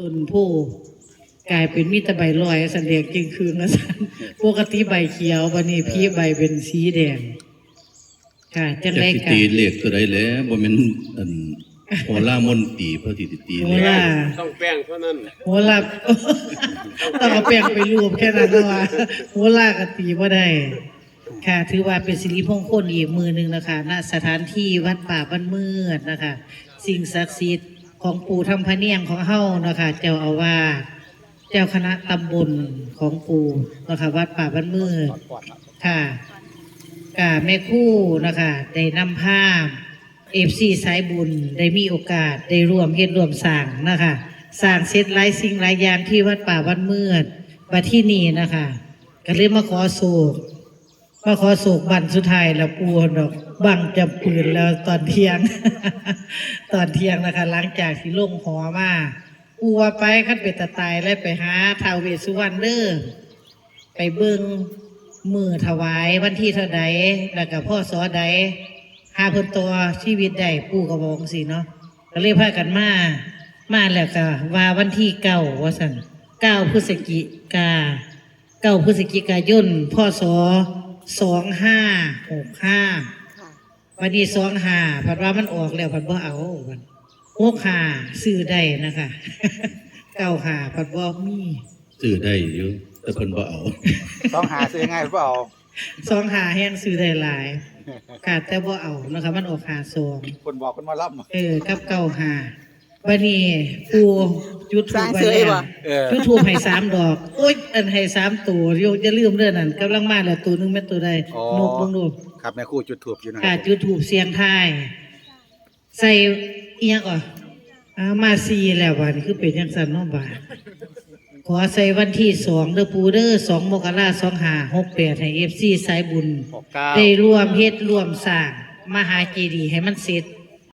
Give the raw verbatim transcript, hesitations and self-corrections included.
ต้นโพธิ์ กลายเป็นมีแต่ใบลอยสันแดงจึงคืนละสัน ปกติใบเขียว บัดนี้พีใบเป็นสีแดง ค่ะ จัง จัก ได้ สิ กะ ตีเลขตัวใดแหละ บ่แม่น อัน โหรามนตรี เพิ่นสิตี โห เลข รา ต้องแป้งเท่านั้น โหรา ต้องเอาแป้งไปรูปแค่นั้นแล้วว่า โหราก็ตีบ่ได้ ค่ะ ถือว่าเป็นสิริมงคลอีกมื้อหนึ่งนะคะ ณ สถานที่วัดป่าบ้านมืดนะคะ สิ่งศักดิ์สิทธิ์ของปู่ธรรมพะเนียงของเฮานะคะ เจ้าอาวาส เจ้าคณะตำบลของปู่นะคะ วัดป่าบ้านมืด ค่ะ กะแม่ครูนะคะ ได้นำพา เอฟซี สายบุญ ได้มีโอกาส ได้ร่วมเฮ็ดร่วมสร้างนะคะ สร้างเสร็จหลายสิ่งหลายอย่างที่วัดป่าบ้านมืด บัดที่นี่นะคะ ก็เลยมาขอโชค มาขอโชคบั้นสุดท้ายแล้วปู่ดอก บั้งจำปืนแล้วตอนเที่ยง ตอนเที่ยงนะคะ หลังจากที่ลงหอมา ปู่ว่าไป คันเป็นตาตายแล้วไปหาท้าวเวสสุวรรณเด้อ ไปเบิ่งมื้อถวายวันที่เท่าใด แล้วก็ พ.ศ. ใด หาเพิ่นต่อชีวิตได้ ปู่ก็บอกจั่งซี้เนาะ ก็เลยพากันมา มาแล้วก็ว่าวันที่เก้า ว่าซั่น เก้า พฤศจิกา เก้า พฤศจิกายน พ.ศ. สองห้าหกห้า ค่ะ วันนี้ สองห้า ผัดว่ามันออกแล้วผัดบ่เอา หกห้า ซื้อได้นะคะ เก้าห้า ผัดบ่มี ซื้อได้อยู่ แต่เพิ่นบ่เอา สองห้า ซื้อง่ายบ่เอา สองห้า แฮงซื้อได้หลาย ค่ะ แต่บ่เอานะคะ มันออกห้าสอง คนบอกคนมารับ เออ กับ เก้าห้า บัดนี้ปู่จุดธูป สร้างเสย ไว้แล้ว ว่ะ เออ จุดธูปให้สามดอก โอ๊ย อันให้สามตัว อย่าลืมเด้อนั่น กำลังมาแล้ว ตัวหนึ่งแม่นตัวใด อ๋อ นกเบิ่งดู ครับ แม่ครูจุดธูปอยู่นะครับ ค่ะ จุดธูปเสี่ยงทาย ใส่อิหยังก่อน อ่า มาสี่แล้ว บัดนี้คือเป็นจั่งซั้นเนาะบาด ขอใส่วันที่สองเด้อปู่เด้อ สอง มกรา สองห้าหกแปด ให้ เอฟซี สายบุญ หกเก้า ได้ร่วมเฮ็ดร่วมสร้างมหาเจดีย์ให้มันเสร็จ